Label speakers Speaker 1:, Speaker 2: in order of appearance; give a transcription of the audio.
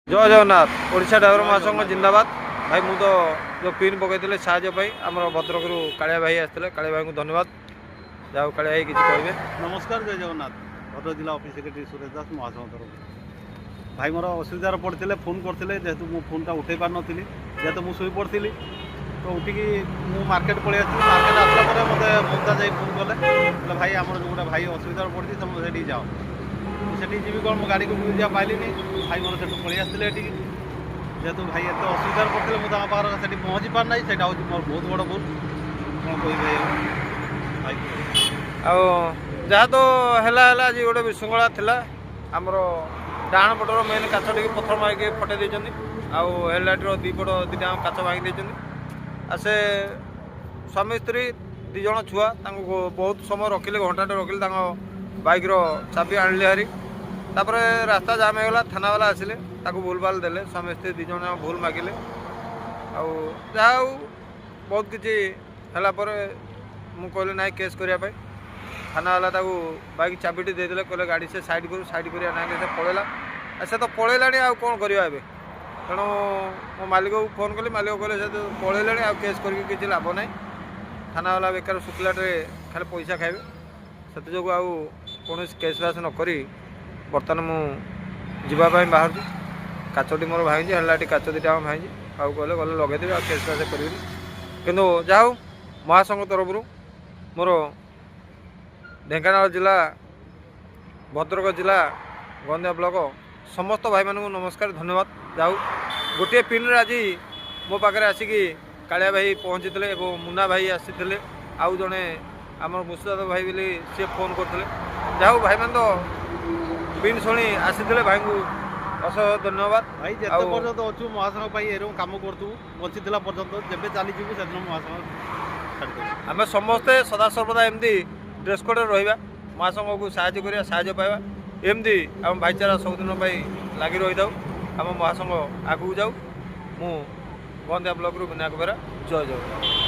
Speaker 1: ଜୟ Jagannath. Odisha driver ମହାସଂଘ ଜିନ୍ଦାବାଦ। ଭାଇ, ମୁଁ ତ ଯେଉଁ ପିନ୍ ପକାଇଥିଲେ ସାହାଯ୍ୟ ପାଇଁ, ଆମର ଭଦ୍ରକରୁ କାଳିଆ ଭାଇ ଆସିଥିଲେ। କାଳିଆ ଭାଇଙ୍କୁ ଧନ୍ୟବାଦ। ଯାଉ, କାଳିଆ ଭାଇ କିଛି କହିବେ।
Speaker 2: ନମସ୍କାର, ଜୟ ଜଗନ୍ନାଥ। ଭଦ୍ରକ ଜିଲ୍ଲା ଅଫିସ୍ ସେକ୍ରେଟାରୀ ସୁରେଶ ଦାସ, ମହାସଂଘ ତରଫରୁ। ଭାଇ ମୋର ଅସୁବିଧାରେ ପଡ଼ିଥିଲେ, ଫୋନ୍ କରିଥିଲେ। ଯେହେତୁ ମୁଁ ଫୋନ୍ଟା ଉଠେଇ ପାରିନଥିଲି, ଯେହେତୁ ମୁଁ ଶୋଇପଡ଼ିଥିଲି, ତ ଉଠିକି ମୁଁ ମାର୍କେଟ ପଳେଇ ଆସିଲି। ମାର୍କେଟ ଆସିଲା ପରେ ମୋତେ ମମତା ଯାଇ ଫୋନ୍ କଲେ, କହିଲେ, ଭାଇ, ଆମର ଯେଉଁ ଗୋଟେ ଭାଇ ଅସୁବିଧାରେ ପଡ଼ିଛି, ତୁମେ ସେଠିକି ଯାଅ। ମୁଁ ସେଠିକି ଯିବି କ'ଣ, ମୁଁ ଗାଡ଼ିକୁ ଯିବା ପାଇଲିନି। ଭାଇ ମୋର ସେଠୁ ପଳେଇ ଆସିଥିଲେ ଏଠିକି। ଯେହେତୁ ଭାଇ ଏତେ ଅସୁବିଧାରେ ପଡ଼ିଥିଲେ, ମୁଁ ତାଙ୍କ ପାଖରେ ସେଠି ପହଞ୍ଚି ପାରିନାହିଁ। ସେଇଟା ହେଉଛି ମୋର ବହୁତ ବଡ଼ ଭୁଲ। କ'ଣ କହିବି ଭାଇ, ଆଉ ଭାଇ?
Speaker 1: ଆଉ ଯାହା ତ ହେଲା ହେଲା। ଆଜି ଗୋଟେ ବିଶୃଙ୍ଖଳା ଥିଲା। ଆମର ଡାହାଣ ପଟର ମେନ୍ କାଚ ଟିକେ ପଥର ମାରିକି ଫଟେଇ ଦେଇଛନ୍ତି, ଆଉ ହେଡ଼ଲାଇଟ୍ର ଦୁଇ ପଟ ଦୁଇଟା କାଚ ଭାଙ୍ଗି ଦେଇଛନ୍ତି। ଆଉ ସେ ସ୍ୱାମୀ ସ୍ତ୍ରୀ, ଦୁଇ ଜଣ ଛୁଆ, ତାଙ୍କୁ ବହୁତ ସମୟ ରଖିଲେ, ଘଣ୍ଟାଟେ ରଖିଲେ, ତାଙ୍କ ବାଇକ୍ର ଚାବି ଆଣିଲେ ହାରି। ତାପରେ ରାସ୍ତା ଜାମ୍ ହେଇଗଲା, ଥାନାବାଲା ଆସିଲେ, ତାକୁ ଭୁଲ ଭାଲ ଦେଲେ। ସ୍ୱାମୀ ସ୍ତ୍ରୀ ଦୁଇ ଜଣ ଯାକ ଭୁଲ ମାଗିଲେ। ଆଉ ଯାହା ହଉ, ବହୁତ କିଛି ହେଲା ପରେ ମୁଁ କହିଲି ନାଇଁ କେସ୍ କରିବା ପାଇଁ। ଥାନାବାଲା ତାକୁ ବାଇକ୍ ଚାବିଟି ଦେଇଦେଲେ, କହିଲେ ଗାଡ଼ି ସେ ସାଇଡ଼୍ କରୁ। ସାଇଡ଼୍ କରିବା ନାହିଁ, ସେ ପଳେଇଲା। ଆଉ ସେ ତ ପଳେଇଲାଣି, ଆଉ କ'ଣ କରିବା ଏବେ? ତେଣୁ ମୋ ମାଲିକକୁ ଫୋନ୍ କଲି। ମାଲିକ କହିଲେ, ସେ ତ ପଳେଇଲାଣି, ଆଉ କେସ୍ କରିକି କିଛି ଲାଭ ନାହିଁ। ଥାନାବାଲା ବେକାର ଶୁଖିଲାରେ ଖାଲି ପଇସା ଖାଇବେ। ସେଥିଯୋଗୁଁ ଆଉ କୌଣସି କେସ୍ ବାସ୍ ନ କରି ବର୍ତ୍ତମାନ ମୁଁ ଯିବା ପାଇଁ ବାହାରୁଛି। କାଚଟି ମୋର ଭାଙ୍ଗିଛି, ହେଡ଼ଲାଇଟ୍ କାଚ ଦୁଇଟା ଭାଙ୍ଗିଛି। ଆଉ କହିଲେ ଗଲେ ଲଗେଇଦେବି, ଆଉ କେସ୍ ବାସ୍ କରିବିନି। କିନ୍ତୁ ଯାହା ହଉ, ମହାସଂଘ ତରଫରୁ ମୋର ଢେଙ୍କାନାଳ ଜିଲ୍ଲା, ଭଦ୍ରକ ଜିଲ୍ଲା, ଗନ୍ଦିଆ ବ୍ଲକ ସମସ୍ତ ଭାଇମାନଙ୍କୁ ନମସ୍କାର, ଧନ୍ୟବାଦ। ଯାଉ, ଗୋଟିଏ ପିନ୍ରେ ଆଜି ମୋ ପାଖରେ ଆସିକି କାଳିଆ ଭାଇ ପହଞ୍ଚିଥିଲେ ଏବଂ ମୁନା ଭାଇ ଆସିଥିଲେ, ଆଉ ଜଣେ ଆମର ମୁସୁଦାଦ ଭାଇ ବୋଲି ସିଏ ଫୋନ୍ କରିଥିଲେ। ଯାହା ହଉ, ଭାଇମାନେ ତ ପିନ୍ ଶୁଣି ଆସିଥିଲେ। ଭାଇଙ୍କୁ ଅସହ୍ୟ ଧନ୍ୟବାଦ।
Speaker 2: ଭାଇ, ଯେତେ ପର୍ଯ୍ୟନ୍ତ ଅଛୁ, ମହାସଂଘ ପାଇଁ ଏରକମ କାମ କରୁଥିବୁ ବଞ୍ଚିଥିଲା ପର୍ଯ୍ୟନ୍ତ। ଯେବେ ଚାଲିଯିବୁ, ସେଦିନ ମହାସଂଘ ଛାଡ଼ିଦେବୁ।
Speaker 1: ଆମେ ସମସ୍ତେ ସଦାସର୍ବଦା ଏମିତି ଡ୍ରେସ୍ କୋଡ଼୍ରେ ରହିବା, ମହାସଂଘକୁ ସାହାଯ୍ୟ କରିବା, ସାହାଯ୍ୟ ପାଇବା। ଏମିତି ଆମ ଭାଇଚାରା ସବୁଦିନ ପାଇଁ ଲାଗି ରହିଥାଉ। ଆମ ମହାସଂଘ ଆଗକୁ ଯାଉ। ମୁଁ ଗନ୍ଦିଆ ବ୍ଲକରୁ ବିନାୟକ ବେହେରା। ଜୟ ଜଗନ୍ନାଥ।